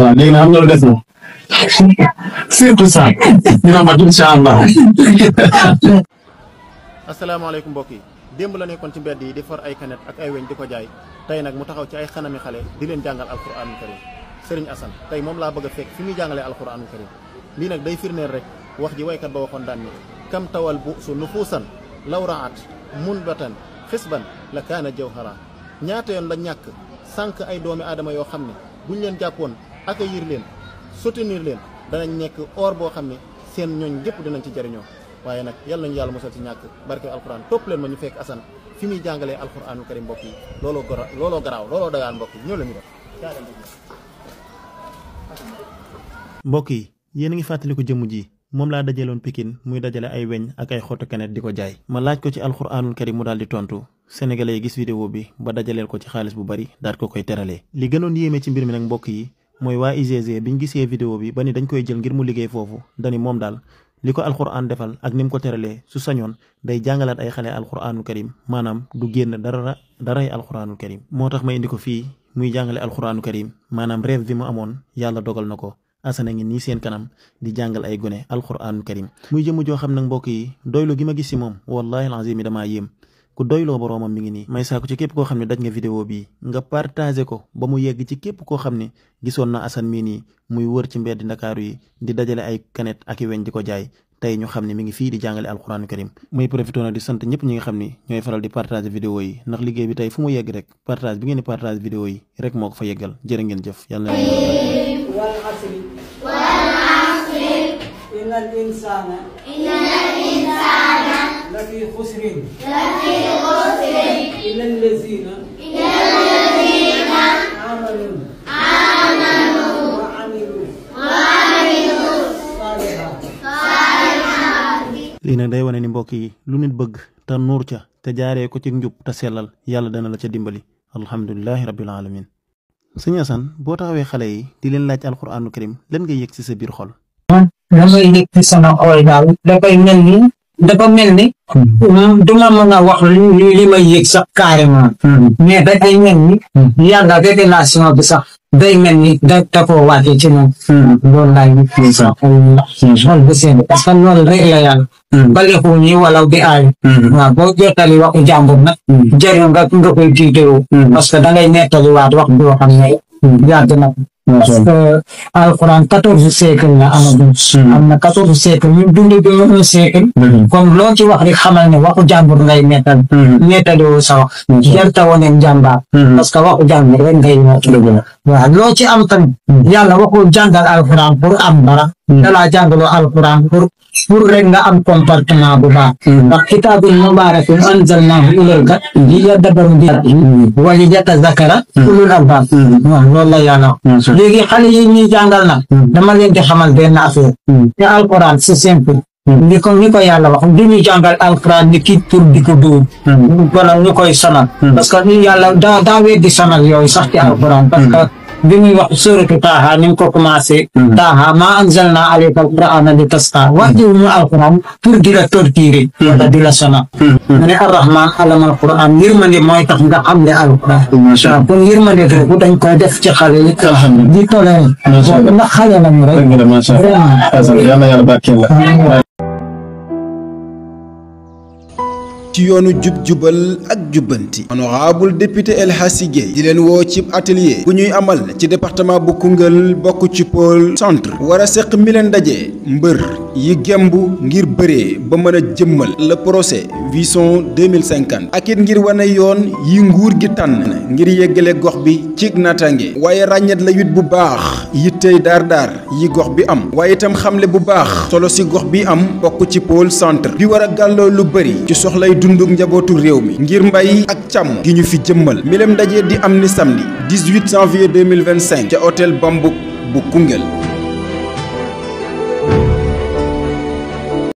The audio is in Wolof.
alxuraan léegi nag am na lu des na surtout ça dina mat incha allah. asalaamaaleykum mbokk yi démb la nekkoon ci mbedd yi di for ay kanet ak ay weñ di ko jaay tey nag mu taxaw ci ay xanami xale di leen jàngal alxuraanul karim Serigne Assane tey moom laa bëgg a fekk fi muy jàngalee alxuraanul karim lii nag day firneel rek wax ji waykat ba waxoon daan ni kam tawal bu su nufuusan lawraat munbatan xisban la kaana jawhara ñaata yoon la ñàkk sànq ay doomi aadama yoo xam ne buñ leen jàppoon accueillir leen soutenir leen danañ nekk or boo xam ne seen ñooñ gépp dinañ ci jëriñoo waaye nag yàlla nañu yàlla mosal ci ñàkk barke alxuraan topp leen ma ñu fekk Assane fi muy jàngalee alxuraanul karim mbokk yi looloo garaaw looloo dagaan mbokk yi ñëw la ñu def mbokk yi yéen a ngi fàttaliku jëmm ji moom laa dajaloon Pikine muy dajale ay weñ ak ay xottu kanet di ko jaay ma laaj ko ci alxuraanul karim mu daal di tontu sénégalais yi gis vidéo bi ba dajaleel ko ci xaalis bu bari daal ko koy teralee li gënoon yéeme ci mbir mi nag mbokk yi mooy waa UGC biñ gisee vidéo bi ba ni dañ koy jël ngir mu liggéey foofu dani moom daal li ko alxuraan defal ak ni mu ko teralee su sañoon day jàngalaat ay xale alxuraanul karim maanaam du génn daray alxuraanul karim moo tax ma indi ko fii muy jàngale alxuraanul karim maanaam rêve bi mu amoon yàlla dogal na ko Assane ngi nii seen kanam di jàngal ay gone alxuraanul karim muy jëmm joo xam nag mbokk yi doylu gi ma gis si moom wallahi alazim yi damaa yéem ku doyloo boroomam mi ngi nii may saako ci képp koo xam ne daj nga vidéo bii nga partagé ko ba mu yegg ci képp koo xam ne gisoon na Assane mii nii muy wër ci mbeddi Ndakaaru yi di dajale ay kanet ak i weñ di ko jaay tey ñu xam ne mi ngi fii di jàngale alxuraanul karim muy profité na di sant ñëpp ñi nga xam ni ñooy faral di partage vidéo yi ndax liggéey bi tey fu mu yegg rek partage bi ngeen di partage vidéo yi rek moo ko fa yeggal jërë ngeen jëf yàlla na إن الإنسان لفي خسر إلا الذين آمنوا وعملوا الصالحات. lii nag day wane ni mbokk yi lu nit bëgg te nuur ca te jaaree ko ci njub te sellal yàlla dana la ca dimbali alhamdulilahi rabbil alamin sëñ Assane boo taxawee xale yi di leen laaj alxuraanul karim lan ngay yëg ci sa biir xol. damay yëg ci sama xol daal dafa mel ni duma mën a wax li may yëg sax carrément mais dafay mel ni yàlla révélation bi sax day mel ni da koo wàcce ci moom loolu laay yëg sax xol bu seen parce que loolu rek la yàlla balexu ñi wala bi aay waaw boo jottali waxu jàmbur nag jëriñ nga koy tiitoo parce que da ngay nettali waat wax boo xam ne yàgg na parce que alxuraan 14 siècle la amagum am na 14 siècle ñu dund bi 1 siècle comme loo ci wax rek xamal ne waxu jàmbur ngay nettaliwoo sa wax jarta wone jàmbaar parce que waxu jàmbur rek ngay waaw loo ci am tamit yàlla waxul jàngal alxuraan pour am dara dalaa jàngaloo alxuraan pour rek nga am comportement bu baax ndax kitaabun mubaarakun anzalnaahu ilayka liyadabbaru bihi wa liyatazakkara ulul albaab waaw loolu la yàlla léegi xale yi ñuy jàngal nag dama leen di xamal benn affaire te alxuraan c'est simple ni ko yàlla wax du ñu jàngal alxuraan ni kii pour di ko dóor wala ñu koy sonal parce que ni yàlla daa weddi sonal yooyu sax ci alxuraan parce que bi muy wax suratu Taaha ni mu ko commencé Taaha maa anzalnaa alayka al-qur'aana li tashqaa wàccewu ñu alxuraan pour di la torturer wala di la sonal mu ne ar-rahmaan allama al-qur'aan yërmande mooy tax nga xam ne alxuraan waaw kon yërmande boobu dañ koy def ci xale yi di toléré ndax xale lañu rek vraiment ci yoonu jub-jubal ak jubbanti honorable député El Hadji Gueye di leen woo ci atelier bu ñuy amal ci département bu Koungheul bokk ci pôle centre war a seq mi leen daje mbër yi gemb ngir bëree ba mën a jëmmal le procès vision 2050 ak it ngir wane yoon yi nguur gi tànn ngir yeggale gox bi ci naataange waaye ràññet la wit bu baax yittey daar yi gox bi am waaye itam xamle bu baax solo si gox bi am bokk ci pôle centre bi war a gàlloo lu bëri ci soxlay dunduk njabootu réew mi ngir mbay ak càmm gi ñu fi jëmmal milem ndaje di am ni samedi 18 janvier 2025 ca hôtel Bambouk bu Koungheul.